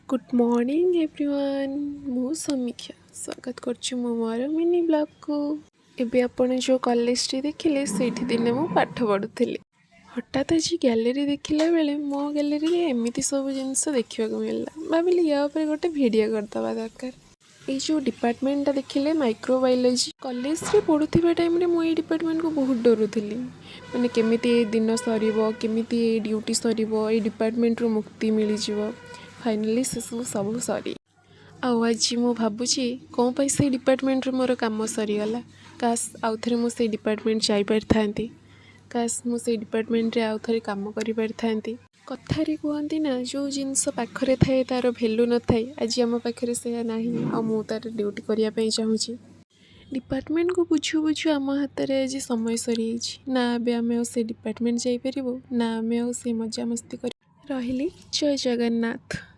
Good morning everyone, ମୁଁ ସମୀକ୍ଷା ସ୍ୱାଗତ କରୁଛି ମୁଁ ମୋର ମିନି ବ୍ଲଗ୍କୁ। ଏବେ ଆପଣ ଯେଉଁ କଲେଜଟି ଦେଖିଲେ, ସେଇଠି ଦିନେ ମୁଁ ପାଠ ପଢ଼ୁଥିଲି। ହଠାତ୍ ଆଜି ଗ୍ୟାଲେରୀ ଦେଖିଲା ବେଳେ ମୋ ଗ୍ୟାଲେରୀରେ ଏମିତି ସବୁ ଜିନିଷ ଦେଖିବାକୁ ମିଳିଲା। ଭାବିଲି ୟା ଉପରେ ଗୋଟେ ଭିଡ଼ିଓ କରିଦେବା ଦରକାର। ଏଇ ଯେଉଁ ଡିପାର୍ଟମେଣ୍ଟଟା ଦେଖିଲେ, ମାଇକ୍ରୋବାୟୋଲୋଜି, କଲେଜରେ ପଢ଼ୁଥିବା ଟାଇମ୍ରେ ମୁଁ ଏଇ ଡିପାର୍ଟମେଣ୍ଟକୁ ବହୁତ ଡରୁଥିଲି। ମାନେ କେମିତି ଏ ଦିନ ସରିବ, କେମିତି ଏଇ ଡ୍ୟୁଟି ସରିବ, ଏଇ ଡିପାର୍ଟମେଣ୍ଟରୁ ମୁକ୍ତି ମିଳିଯିବ। ଫାଇନାଲି ସେସବୁ ସବୁ ସରି ଆଉ ଆଜି ମୁଁ ଭାବୁଛି, କ'ଣ ପାଇଁ ସେଇ ଡିପାର୍ଟମେଣ୍ଟରୁ ମୋର କାମ ସରିଗଲା। କାସ୍ ଆଉ ଥରେ ମୁଁ ସେଇ ଡିପାର୍ଟମେଣ୍ଟ ଯାଇପାରିଥାନ୍ତି। କାସ୍ ମୁଁ ସେଇ ଡିପାର୍ଟମେଣ୍ଟରେ ଆଉ ଥରେ କାମ କରିପାରିଥାନ୍ତି। କଥାରେ କୁହନ୍ତି ନା, ଯେଉଁ ଜିନିଷ ପାଖରେ ଥାଏ ତା'ର ଭ୍ୟାଲୁ ନଥାଏ। ଆଜି ଆମ ପାଖରେ ସେୟା ନାହିଁ ଆଉ ମୁଁ ତା'ର ଡ୍ୟୁଟି କରିବା ପାଇଁ ଚାହୁଁଛି। ଡିପାର୍ଟମେଣ୍ଟକୁ ବୁଝୁ ବୁଝୁ ଆମ ହାତରେ ଆଜି ସମୟ ସରିଯାଇଛି। ନା ଏବେ ଆମେ ଆଉ ସେ ଡିପାର୍ଟମେଣ୍ଟ ଯାଇପାରିବୁ, ନା ଆମେ ଆଉ ସେ ମଜାମସ୍ତି କରି। ରହିଲି, ଜୟ ଜଗନ୍ନାଥ।